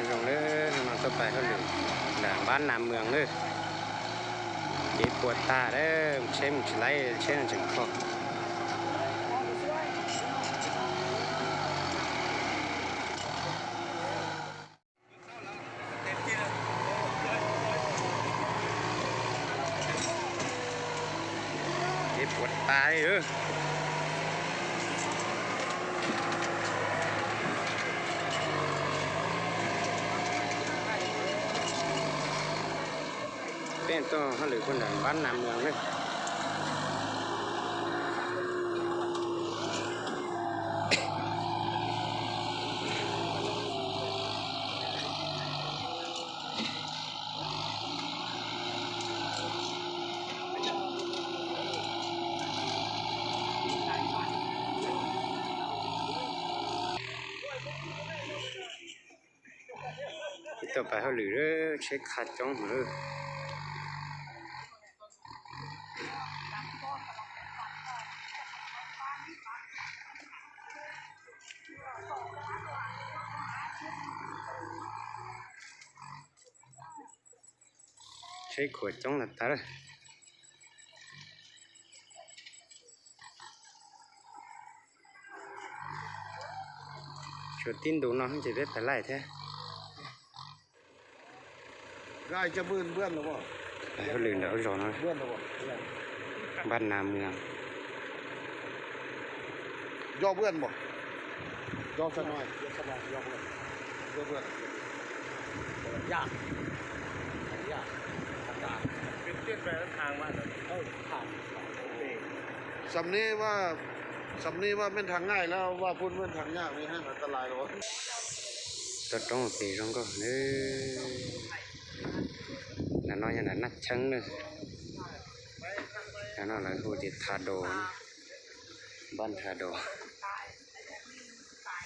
Zoo na, no tuaj pais hauj lwm nram Npab Nas Mws na. Kev puas tag lawm, tsheb mus tsis laib, tsheb no tseem kho. Kev puas tas li. Peb tuaj hauj lwm puag nram Npab Nas Mws na. Peb tuaj pais hauj lwm, tsheb qha coob heev. Tsheb khuam coob los tas lawm. Tshuav tib ntus no ces peb pais laij thiab. Pais hauj lwm nram lub zos no, Npab Nas Mws. Xam ni vaj, xam ni vaj mej nrhav ngaij lawm, vaj phun mej nrhav nyaj, mej heev tas lais lawm. Toj roob ua ke zoo nkauj. Ntawm no yog nram Naj Cheeb na. Ntawm no lawv hu tias Tha Dos, Npab Tha Dos.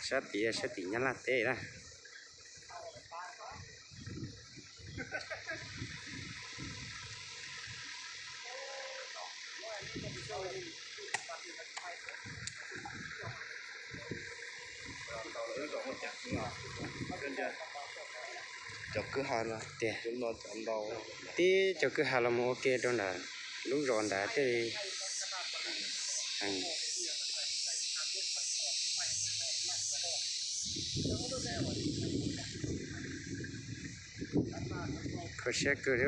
Sab tid, sab tim Nyab Laj teb na. Cov kwj ha, tias tib cov kwj ha los mus ua ke rau nram lub zos ntawd thiaj li. Kho siab kawg li.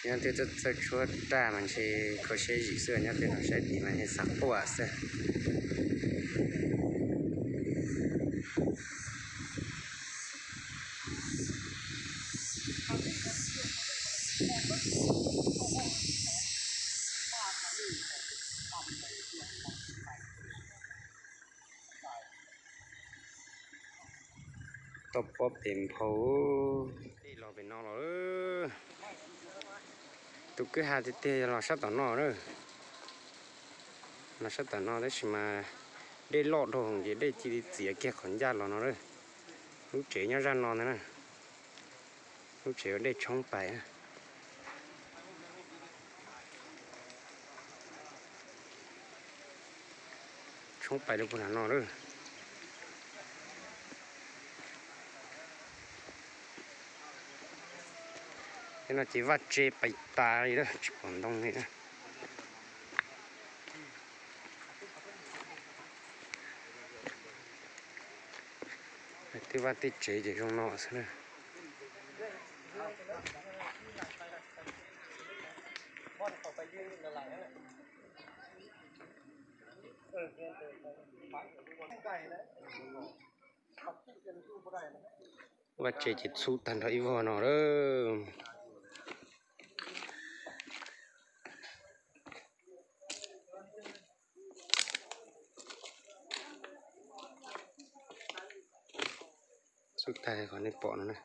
Nyob twg txawj tshuab raj mas ntshe kho siab zim xwb, nyob twg no saib tid mas ntshe xav quaj xwb. Toj pob pes nphau. Dej los pem no los. Tus kwj ha tiag tiag yog los sab tom no na. Los sab tom no tab sis mas dej loj dhau ces dej cia li txiav kiag qhov ncaj los no na. Lub tsev nyob zaj no ntag na. Lub tsev ua dej tshoob pais. Tshoob pais rau puag nram no lawm. Tej no ces vaj tse pais tas li lawm, tsis pom ntoo li na. Tej vaj tej tsev ces zoo no xwb na. Vaj tse ces txhub tag nrho ib vog no lawm. Txhub tag li qhov nej pom no na.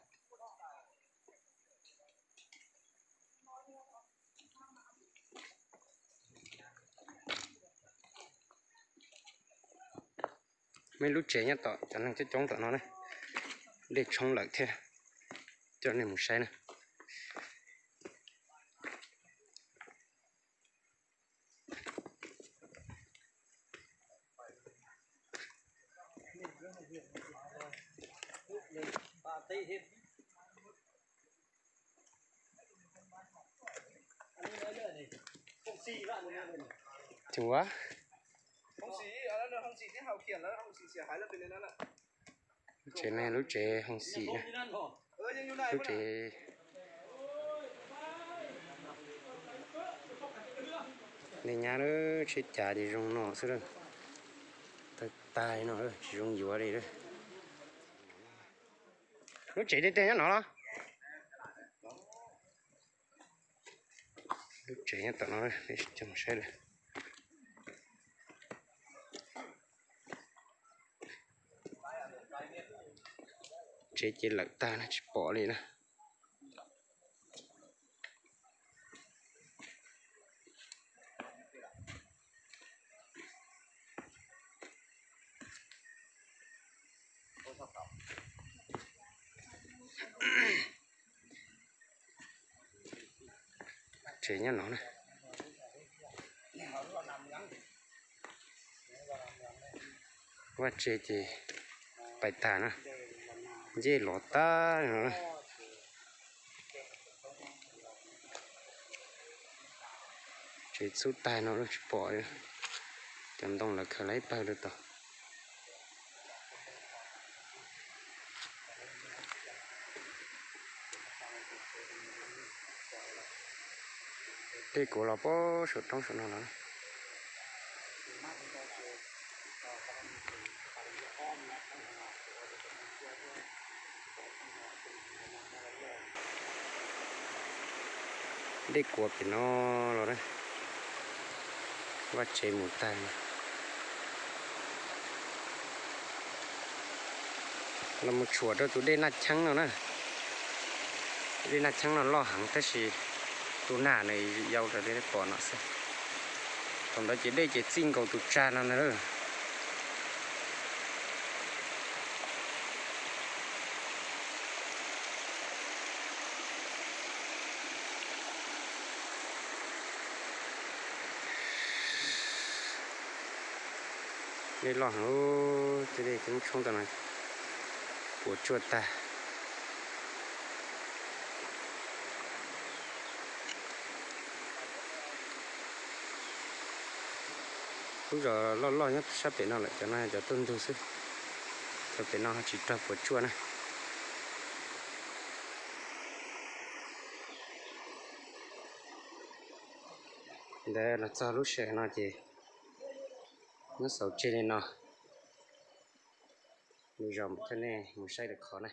Mej lub tsev nyob tom cov neeg coob coob tom no na. Dej tshoob lawm thiab, coj nej mus saib na. Tseem ua lub tsev ne, lub tsev hoo xim, lub tsev nej nyab lawm, tsheb cav ces zoo no xwb, tawg tag no tsis zoo yuav li. Lub tsev tej teg nyob no los? Lub tsev nyob tom no, saib. Tsev ces lawm tag na, tsis pom li na. Tsev nyob no na. Vaj tsev ces pais tag na, ncej los tag no. Tsev txhub tag no tsis pom, cov ntoo lawv khaws lawm ib pawg rau tod. Dej kuav los puag saum roob saum no los. Dej kuav pem no los na, vaj tsev mus tag. Los mus tshuam rau tus dej Naj Cheeb no na. Dej Naj Cheeb no loj heev tab sis tus nag nws yau raws li pom no xwb. Thaum ntawd ces dej ces txij nkaus tus tsag no na. Dej loj heev, tej dej tshoob tau no puas tsuaj tag. Lub zos loj loj nyob sab pem no lawm, cov no cov tuaj ntug xwb. Cov pem no tsis raug puas tsuaj na. Ntawd los txog lub sij hawm no ces muab xaus tseg li no. Lwm zaus mam coj nej mus saib lwm qhov na.